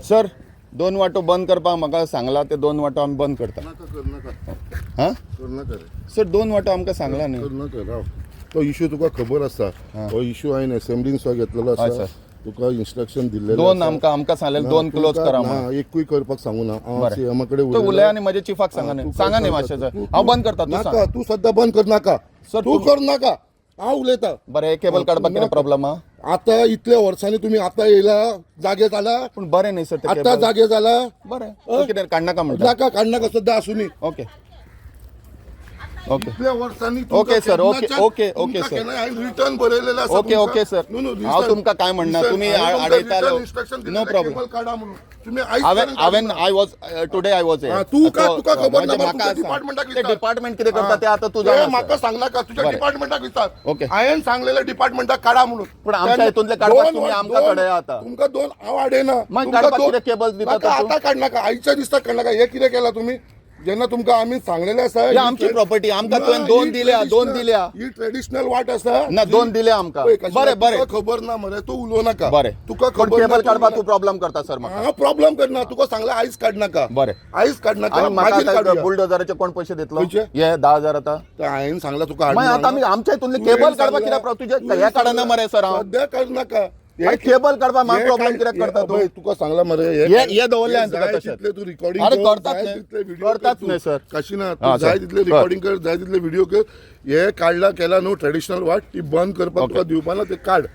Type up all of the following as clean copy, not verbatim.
Sir, दोन वाटो बंद करपाक म्हाका सांगला, ते दोन वाटो आमी बंद करता. नाका, कर नाका. हां? कर नाका रे. सर, दोन वाटो आमकां सांगला न्ही. कर नाका, राव. तो इशू तुका खबर आसा. हो इशू हांवें असेंब्लीन सुद्दां घेतलेलो हय, आसा. सर. तुका इन्स्ट्रक्शन दिल्लेलें दोन आसा. आमकां सांगलें ना, दोन क्लोज तुमकां करा म्हणून. ना, एकूय करपाक सांगू ना हांव. बरें. सीएमा कडेन तो उलयलां. उलय आनी म्हज्या चिफाक सांगा न्ही. तुका सांगा न्ही सांगता. मातशें सर, हांव बंद करता, तूं नाका. सांग. तूं सद्दां बंद कर नाका. सर, तूं कर नाका, हांव उलयता. बरें, हे केबल काडपाक कितें नाका. प्रॉब्लम आहा? आता इतल्या वर्सांनी तुमी आतां येयला, जागे जाला. पूण बरें न्ही सर ते आतां केबल? जागे जाला. बरें, तूं कितें काडनाका म्हणटा? नाका, काडनाका, सद्दां आसूनी. ओके ओके इतल्या वर्सांनी. Okay, sir. Okay, okay, okay, sir. Return बरयलेलं आसा. ओके ओके सर, हांव तुमकां काय म्हणना, तुमी आडयतालो. No problem. काडा म्हणून तुमी. हांवें हांवें I was today I was हा, तू का तुका खबर ना? म्हाका डिपार्टमेंटाक विचार. डिपार्टमेंट कितें करता ते आतां तूं जाणा म्हाका सर. सांगनाका, तुझ्या बरें. डिपार्टमेंटाक विचार. ओके. हांवें सांगलेलं डिपार्टमेंटाक काडा म्हणून. पूण आमच्या हितूंतले काडपाक तुमी आमकां कळया आतां. तुमकां दोन हांव आडयना. मागीर तुमकां काडपाक कितें केबल्स दिता नाका, तूं? आतां काडनाका, आयच्या दिसा काडनाका. हे कितें केलां तुमी जेन्ना तुमकां आमी सांगलेलें आसा? ही आमची property, आमकां ना, तुवें दोन ही दिल्या, दोन दिल्या. ही ट्रेडिशनल वाट आसा. ना, दोन दिल्या आमकां. पळय, कशें बरें बरें. तुका खबर ना मरे, तूं उलोव नाका. बरें. तुका पूण खबर ना, केबल तूं काडपाक उलोव तूं प्रॉब्लम करता सर म्हाका. हांव प्रॉब्लम करना. तुका सांगलें, आयज काडनाका. बरें. आयज काडनाका. आनी म्हाका मागीर आतां काडुया. बुलडोजराचे कोण पयशे दितलो? खंयचे? हे 10,000 आतां. तर हांवें सांगलां तुका हाडून मागीर आतां आमी हांगा. आमच्या हितूंतले तुवें केबल काडपाक सांगलां, कित्याक तुजें तुवें हें काडना मरे सर हांव. सद्या काडनाका. आनी केबल काडपाक म्हाका प्रॉब्लम कित्याक करता तूं? तुका सांगला मरे. हे दवरलें हांवें तुका जाय तशें. तितले तूं रिकॉर्डिंग अरे कर, करतात जाय न्ही. तितले व्हिडिओ करतात कर तूं. न्ही, सर. कशी ना, हा, तूं जाय सर. तितले रिकॉर्डिंग कर, जाय तितले व्हिडिओ कर. हे काडला केला न्हू ट्रेडिशनल वाट, ती बंद करपाक ओके. तुका दिवपा ना. ते काड,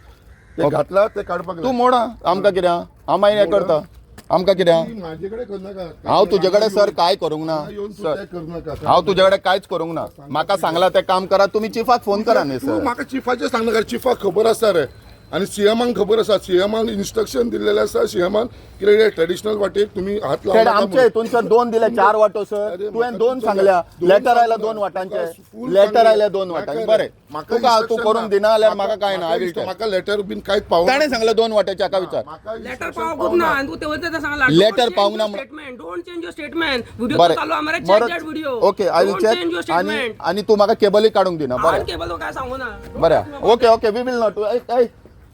ते ओके. घातला ते काडपाक. तूं मोडा, आमकां कितें आहा? हांव मागीर हें करता, आमकां कितें आहा? म्हाजे कडेन करनाका. हांव तुजे कडेन सर काय करूंक ना. येवन तूं सर, ते करनाका. हांव तुजे कडेन कांयच करूंक ना. म्हाका सांगला ते काम करा, तुमी चिफाक फोन करा न्ही तूं सर. म्हाका चिफाचें सांगनाका. चिफाक खबर आसा रे आनी सीएमाक खबर आसा. सीएमान इन्स्ट्रक्शन दिल्लेलें आसा, सीएमान कितें ट्रेडिशनल वाटेक तुमी हात तर लावनाका आमच्या म्हणून. हितून सर दोन दिले, चार वाटो सर. अरे तुवें म्हाका दोन तुजो सांगल्या. दोन लेटर आयला सांगला. दोन वाटांचे. तुका full letter सांगलें. आयले दोन म्हाका वाटांचे. रे, बरें, म्हाका तुका तूं instruction करूंक ना. दिना जाल्यार म्हाका काय ना, I will. म्हाका लेटर बीन कांयच पावना. ताणें सांगलें दोन वाट्याचे, हाका विचार. म्हाका लेटर instruction पावकूच ना आनी तूं तेवय सांगला. Letter पावंक ना statement, don't change your statement. Video बरें. चालू आहा मरे, check that video. Okay, I will don't change your check. आनी स्टेटमेंट. आनी तूं म्हाका केबलूय काडूंक दिना. बरें. केबल काय सांगू ना. बरें, okay okay we will not.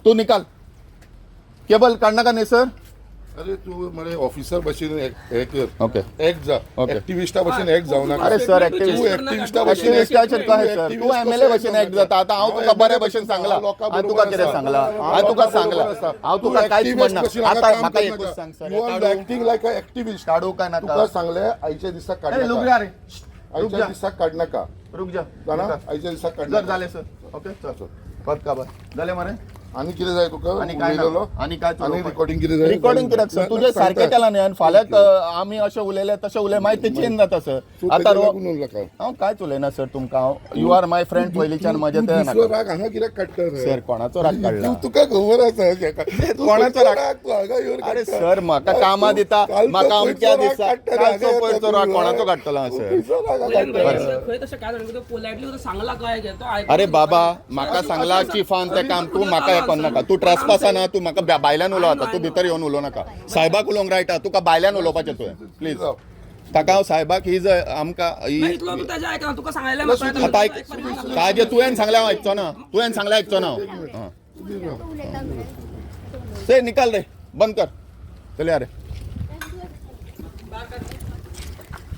तूं निकाल, केबल काडनाका न्ही सर. अरे तूं मरे ऑफिसर भशेन हे कर. ओके. एक्ट जा. ओके. एक्टिविस्टा भशेन एक्ट जावं नाका. अरे सर, activist- तूं एक्टिविस्टा भशेन एक्टिविस्टाचेर कशें सर? तूं एमएलए भशेन एक्ट जाता. आतां हांव तुका बरे भशेन सांगलां, हांवें तुका कितें सांगलां? हांवें तुका सांगलां, हांव तुका कांयच म्हणना. आतां म्हाका एकूच सांग sir, you are acting like a activist. काडू काय नाका? तुका सांगलें, आयच्या दिसा काड ए, लुक नाका. जा रे. रुक आयच्या जा. दिसा काड नाका. रुक जा. जाणा, आयच्या दिसा काड जर नाका. जालें सर, ओके, चल, परत काबर जालें मरे. आनी कितें जाय तुका? आनी काय ना. उलयलेलो? आनी काय? आनी रिकॉर्डिंग कितें जाय? रिकॉर्डिंग कित्याक सर? तुजें सारकें केलां न्ही आनी फाल्यां आमी अशें उलयले तशें उलय, मागीर ते चेंज जाता सर. तूं आतां तेजें लागून उरला. हांव कांयच उलयना सर तुमकां. हांव, you are my friend पयलींच्यान म्हजें तूं तें दुसरो नाका. राग हांगा कित्याक काडटा रे? सर, कोणाचो राग काडला? तुका खबर आसा. तूं कोणाचो राग? तूं हांगा येवन अरे काडटा. सर, म्हाका कामां दिता, कालचो म्हाका अमक्या पयचो राग दिसा काडटा रे, कालचो हांगा पयरचो येता राग तूं. कोणाचो काडटलो हांव सर? खंयचो राग काडटा रे? खंय तशें काय जाणा, पोलायटली सांगला काय तो आयकून. अरे बाबा, म्हाका सांगला चिफान तें काम. तूं म्हाका हें करनाका. तूं ट्रेसपासा ना. तूं म्हाका भायल्यान उलो आतां. तूं भितर येवन उलोवं नाका. साहेबाक उलोवंक रायट आहा तुका. भायल्यान उलोवपाचें तुवें प्लीज ताका. हांव साहेबाक ही जर आमकां नाही, इतलो तूं ताजें आयकना, तुका सांगलें. आतां आयक, ताजें तुवें सांगलें हांव आयकचो ना. तुवें सांगलें आयकचो ना हांव. हां, ते निकाल रे, बंद कर. चल रे.